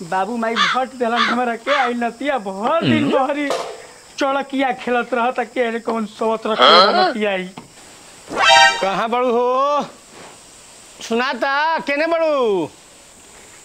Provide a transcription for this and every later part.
बाबू माई भट देलन हमरा के आई नतिया भर दिन बहरी चौड़किया खेलत रहत के कौन सोवत रख नतिया आई। कहाँ बड़ू हो सुनाता केने बड़ू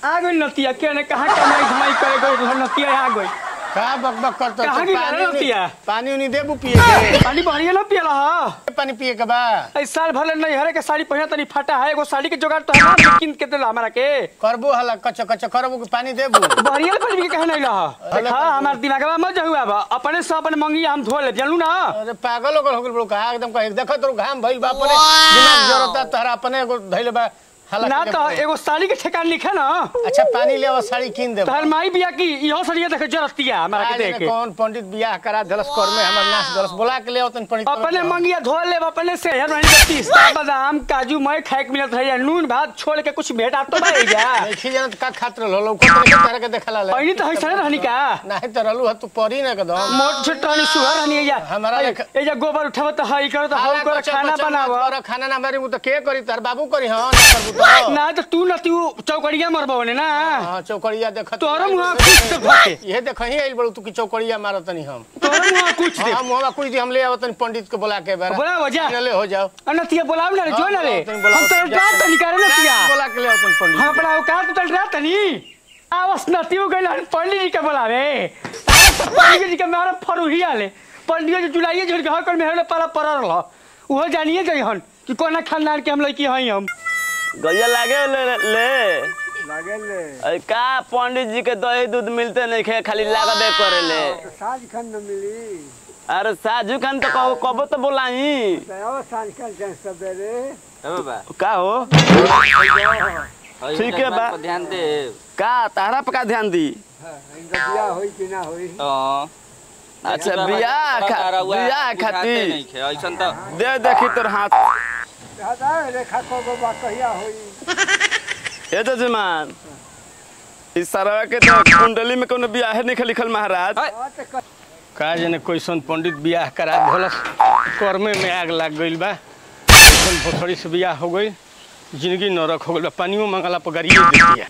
आ गई नतिया केने कहाँ कमाई धमाई करे गई नतिया आ गई। का बकबक करत कहाँ की नतिया पानी उनी देबू पिए के पानी बहरिया ना पियला ह पानी पिए के बा। ए साल भर नहीं हरे के साड़ी पहिना तनी फटा है एगो साड़ी के जोगाड़ तो हम किन के देला हमरा के करबो हला कच कच करबो के पानी देबू बहरिया पानी के कहे नहीं लह। देखा हमार दिमागवा मत जहुआ बा अपने से अपन मंगी हम धो ले जानू ना। अरे पागल हो गेल बड़ू का एकदम कहे देखो तोर घाम भइल बा अपने दिमाग जरता तोहरा अपने एगो धइले बा ना तो एगो साड़ी के ठेकान लिखे ना। अच्छा पानी ले वो साड़ी किन देब तोहर माई बिया की इहो साड़िया देखे जरतिया हमरा के देख के कौन पंडित बियाह करा देलस कर में हमर नाश देलस बोला के ले ओतन पंडित अपने मंगिया धो लेब अपने से हर महीने के पिस्ता बादाम काजू मैं खाए के मिलत रहे नून भात छोड़ के कुछ भेटा तो भाई जा नहीं जानत का खात रहल लो को तरह के देखला ले पहिनी तो हइसने रहनी का नहीं तो रहलू ह तू परी ना एकदम मोट छोट रहनी सुहर रहनी या हमरा ए जा गोबर उठाव त हई कर त हौ कर खाना बनाव और खाना ना मारी उ त के करी तार बाबू करी हां ना करबू तो ना तो तू न तू चौकड़िया मरबो ने ना। हां चौकड़िया देखत तोर मुंह कुछ दे भके ये देखही आइल बड़ू तू की चौकड़िया मारतनी हम तोर मुंह कुछ दे हां मुंह कुछ दे हम ले आवतनी पंडित के बोला के बारा बोला जा ले हो जाओ अनतिया बोलाव ना रे जो ना रे हम तो रात तनी करे नतिया बोला के ले आवतनी पंडित हम अपना औकात तो रात तनी आवस नतियो गइल पंडित जी के बोलावे पंडित जी के मारा फरुही आले पंडित जी जुलाइए झड़ के हर में पाला परल रह उहो जानिए जइहन कि कोना खानदान के हम लड़की हई हम गैया लागे ले ले लागे ले अरे का पंडित जी के दही दूध मिलते नहीं खे खाली लागबे करे ले तो साँझ खन न मिली। अरे साझू खान तो कहो कबो तो बोलाई तो साँझ खन जाए सवेरे का हो ठीक है बा ध्यान दे का तारा पे का ध्यान दी इनका बियाह होई कि ना होई। अच्छा बियाह बियाह खाती नहीं खे ऐसन तो दे देखी तोर हाथ दादा रेखा को बाबा कहिया होई। ए जजमान इस सरवा के तो कुंडली में कोनो बियाह नहीं लिखल महाराज। का जाने कैसन पंडित बियाह करा देलस कर्मे में आग लाग गइल बा कैसन भोसड़ी से बियाह हो गइल जिंदगी नरक हो गइल बा पानियो मंगला पर गरिए दे दिया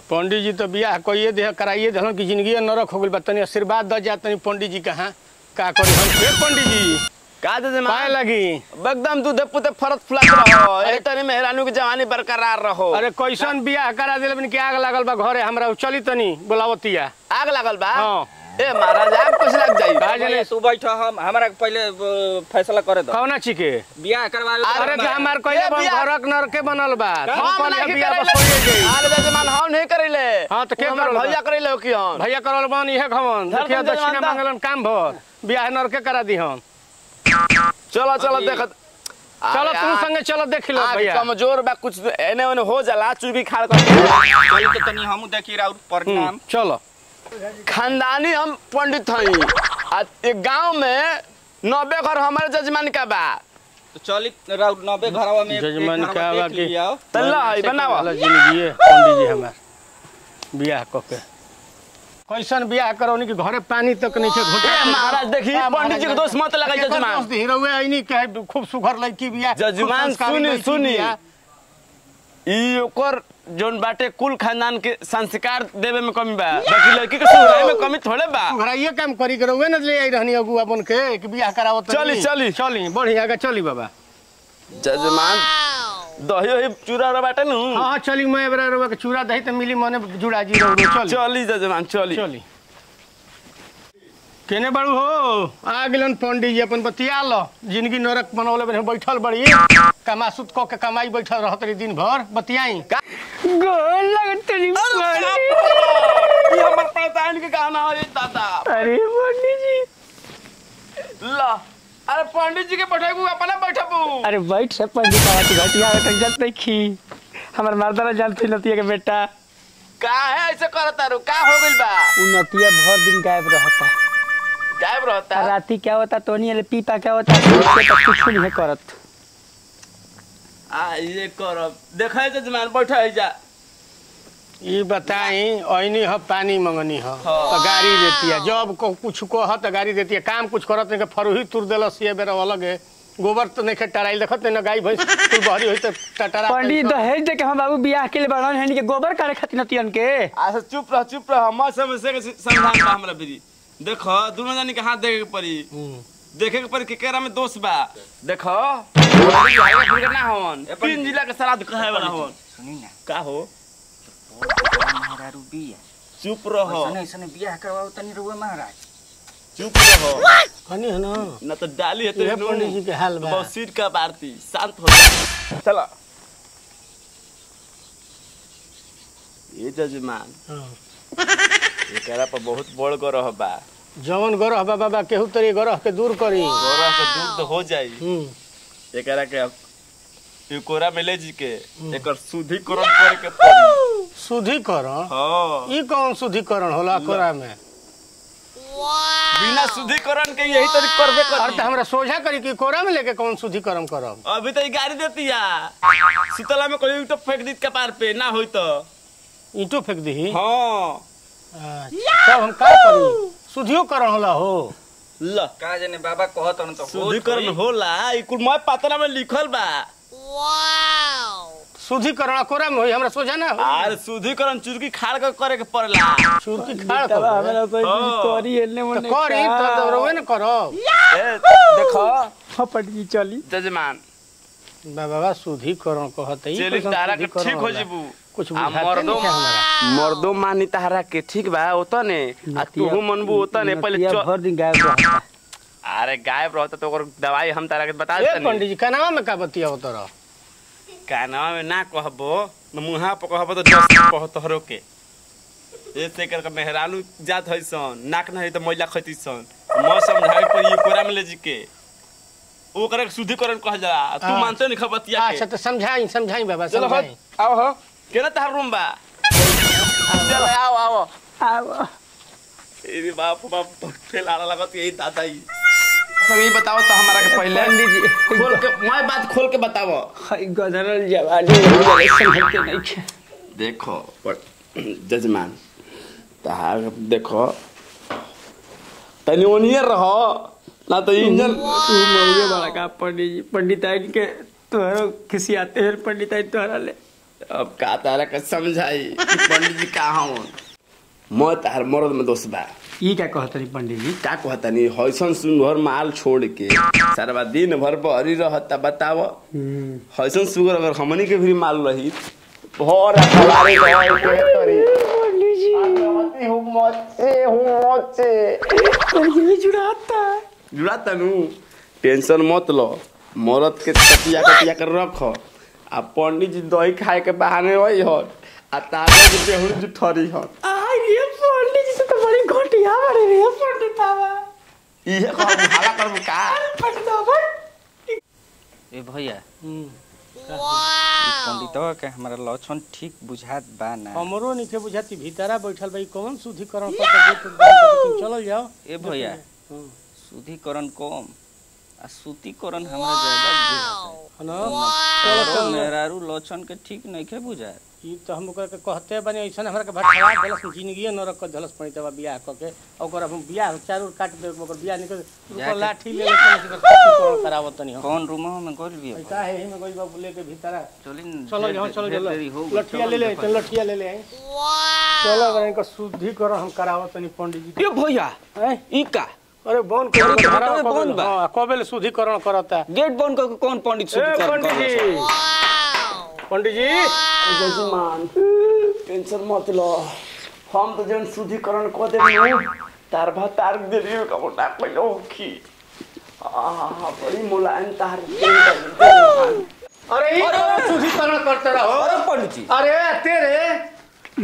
पंडित जी तो बियाह कइए दे कराइए देलन कि जिंदगी नरक हो गइल बा तनी आशीर्वाद द जा तनी पंडित जी कहां का करी हम ए पंडित जी का जजमान पाए लगी एकदम दूध पुते फरत फुलात रहो ए तनी मेहरानू के जवानी बरकरार रहो। अरे कैसन बियाह करा देले बन के आग लागल बा घरे हमरा चली तनी बोलावतिया आग लागल बा। हां ए महाराज आग कुछ लग जाई का जाने तू बैठ हम हमरा के पहले फैसला करे दो कौना छी के बियाह करवावे। अरे तो हमार कइले बन घरक नरके बनल बा हम नहीं बियाह करैले बस होइए जाई। अरे जजमान हम नहीं करैले। हां तो के हमर करल भैया करैले हो कि हम भैया करल बन इहे खवन देखिए दक्षिणा मांगलन काम भर बियाह नरके करा दी हम। चलो चलो देखत चलो तू संगे चलो देख लो भैया कमजोर बा कुछ एने ओने हो जाला चुकी खाड़ कर चल तो तनी हमू देखी राउर प्रणाम। चलो खानदानी हम पंडित हई आ एक गांव में 90 घर हमारे जजमान का बा तो चली राउर 90 घरवा में जजमान का बा के तल्ला है बनावा जिंदगी पंडित जी हमार बियाह क के कैसन बियाह करौनी कि घरे पानी तक नहीं छे घोटे। महाराज देखी पंडित जी के दोष मत लगाई जजमान दोष दी रहुए आईनी के खूब सुघर लड़की बियाह जजमान सुनी सुनी ई ओकर जोन बाटे कुल खानदान के संस्कार देवे में कमी बा बाकी लड़की के सुधराई में कमी थोड़े बा। सुधराइए काम करी के रहुए न ले आई रहनी अगुआ बन के कि बियाह करावत। चली चली चली बढ़िया के चली बाबा जजमान दही वही चूरा रो बाटे नु। हां चली मैं एबरा रहुआ के चूरा दही त मिली मने जुड़ा जी रहुए चली चली जजमान चली चली केने बड़ू हो आ गेलन पंडित जी अपन बतिया लो जिंदगी नरक बनौले बने बैठल बड़ी कमासुत क के कमाई बैठल रहत रही दिन भर बतियाई गोल लगत नहीं ये हमर पड़तान के गाना हो दादा। अरे पंडित जी ला अरे पंडित जी के बैठेबू अपना बैठबू। अरे बैठ से पंडित बाबा की घटिया है जब नहीं खी हमर मर्दाना जानती नतिया के बेटा का है ऐसे करता रू का हो गइल बा उ नतिया भर दिन गायब रहता गायब रहता राती क्या होता तो नहीं पीपा क्या होता तो कुछ नहीं करत आ ये करब देखै जजमान बैठा है जा ई बताई ऐनी ह पानी मंगनी ह तो गाड़ी देती है जब को कुछ को ह तो गाड़ी देती है काम कुछ करत नहीं के फरुही तुर देलस ये बेरा अलग है गोबर तो नहीं टराइल देखत न गाय भैंस कुल बहरी होई त टटरा। पंडित दहेज दे के हम बाबू बियाह के लिए बनल हन के गोबर काटे खातिर नतियन के। अच्छा चुप रह चुप रह, हम समस्या के समाधान बा हमरा भी। देखो दोनों जानी के हाथ देखे के पड़ी, देखे के पड़ी केकरा में दोष बा। देखो ना होन 3 जिला के श्राद्ध कहे वाला होन। सुनी ना का हो मेहरारू बिया। चुप रहो, ऐसने ऐसने बियाह करवाओ तनी रुआ महाराज। चुप रहो कनी है ना, ना तो डाली है तो पंडित जी के हाल बा। बहुत सीट का बारती शांत हो जा। चलो ये जजमान एकरा पर बहुत बड़ ग्रह बा। जवन ग्रह बा बाबा केहू तरी ग्रह के दूर करी। ग्रह के दूर तो हो जाई। एकरा के कोरा में ले जी के एकर शुद्धिकरण करे के पड़ी। शुद्धिकरण? हां। ई कौन शुद्धिकरण होला कोरा में? बिना शुद्धिकरण के यही तरी करबे करी। अरे त हमरा सोझा करी कि कोरा में लेके कौन शुद्धिकरण करब? अभी तो ई गाड़ी देतिया सुतला में कोई ईंटो फेंक दी कपार पे ना होई तो ईंटो फेंक दी। हां तब हम का करी? शुद्धिकरण होला हो ल का जाने बाबा कहत हन तो शुद्धिकरण होला। ई कुल मैं पतरा में लिखल बा। वाओ शुद्धिकरण कोरा में होई हमरा सोझा ना हो। अरे शुद्धिकरण चुरकी खाड़ के करे के पड़ला। चुरकी खाड़ के हमरा कोई करी एने ओने करी त रोवे न करब। ए देखो हां पंडित जी चली जजमान बाबा शुद्धिकरण कहत ई चली तारा के ठीक हो जीबू। कुछ बुझाते नहीं हमरा। मर्दो मानी तारा के ठीक बा ओतने आ तूहू मनबू ओतने पहले भर दिन गायब रहता। अरे गायब रहता तो ओकर दवाई हम तारा के बता देतनी। ए पंडित जी कनावा में का बतिया तोरा? कानवा में ना कहबो न मुहा पर कहबो तो 10 कह तोहरो के। ऐसे कर के मेहरानू जात है सन नाक न है तो मैला खैती सन म समझावे पर ई कोरा में ले जी के ओकरा के शुद्धिकरण कहल जाला। तू मानते नहीं खबतिया के। अच्छा तो समझाई समझाई बाबा समझाई। आओ हो केना तहार रूम बा? चल आओ आओ आओ। अरे बाप बाप फेल आला लागत यही दादा ही। सब बताओ तो हमारा के पहले पंडित जी खोल के मैं बात खोल के बताओ। हाय गदरल जवानी संभल के नहीं खे। देखो जजमान तहार देखो तनी ओनिए रहो ना तो इंजन तू मौगे वाला का पंडित जी। पंडित आई के तोहरो खिसियाते हैं पंडित आई तोहरा ले। अब का तारा के समझाई कि पंडित जी का हूं म तार मर्द में दोष बा। ई का कहतनी पंडित जी? का कहतनी हइसन सुनघर माल छोड़ के सारा दिन भर बहरी रहता। बताव हइसन सुगर अगर हमनी के भी माल रही भर सवारी के करी। पंडित जी हूं मचे हूं मचे पंडित जी जुड़ाता जुड़ाता नु। टेंशन मत लो, मरद के कटिया कटिया कर रख आ पंडित जी दही खाए के बहाने होई हो आ तारे के बेहुर जुठरी हो। आ ये पंडित जी तो बड़ी घटिया बारे रे पंडित बाबा। इहे कहब हाला करब का पंडित बाबा? ए भैया पंडितवा के हमरा लक्षण ठीक बुझात बा ना? हमरो नहीं के बुझाती भीतरा बैठल भाई कौन शुद्धिकरण करत। चलल जाओ। ए भैया शुद्धिकरण कम आ सूतीकरण हमरा ज्यादा बुझाता है ना। चलो मेहरारू लक्षण के ठीक नहीं के बुझात। ई तो हम ओकरा के कहते बने ऐसन हमरा के भटका देलस जिंदगी न रख देलस पंडितवा बियाह क के। ओकर हम बियाह चारू काट दे ओकर बियाह निकल ओकर लाठी ले ले शुद्धिकरण करावत तनी। कौन रूम में गइल बिया? का है में गइल बाबू लेके भीतरा चली चलो जाओ चलो लठिया ले ले चल लठिया ले ले। चलो अगर इनका शुद्धिकरण हम करावत तनी पंडित जी। ए भैया ई का? अरे बन कर बन बा। हां कबे शुद्धिकरण करता गेट बंद करके कौन पंडित शुद्धिकरण करता? पंडित जी जजमान टेंशन मत लो, हम तो जन शुद्धिकरण क देबू तार भा तार देबी कबो ना कइलो की आ बड़ी मुलायम तार। अरे ई शुद्धिकरण करते रहो। अरे पंडित जी अरे तेरे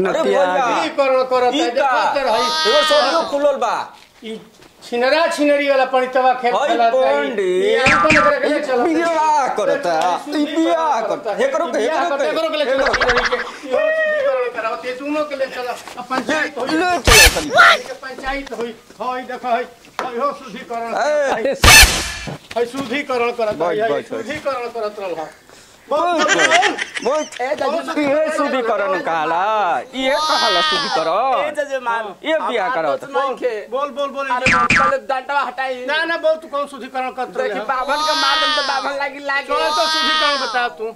अरे भैया शुद्धिकरण करत है देखते रही एगो सोनियो खुलल बा। ई छिनरा छिनरी वाला पंडितवा खेल खेलता पंडित बियाह करता ई बियाह करता हेकरो के हेकरो के ले चलो शुद्धिकरण कराओ ते दोनों के ले चलो पंचायत होई ले चलो तनी पंचायत होई। होई देखो होई हो शुद्धिकरण है शुद्धिकरण करत है शुद्धिकरण करत रहल। बोल ये शुद्धिकरण कहला, ये कहला शुद्धिकरण। ए जजमान ये बियाह करावत। बोल बोल बोल। अरे पहले डंडवा हटाई। ना ना बोल, तू कौन शुद्धिकरण करत देखी बाभन के मार दम तो बाभन लागी लागे। चल तो शुद्धिकरण बता तू।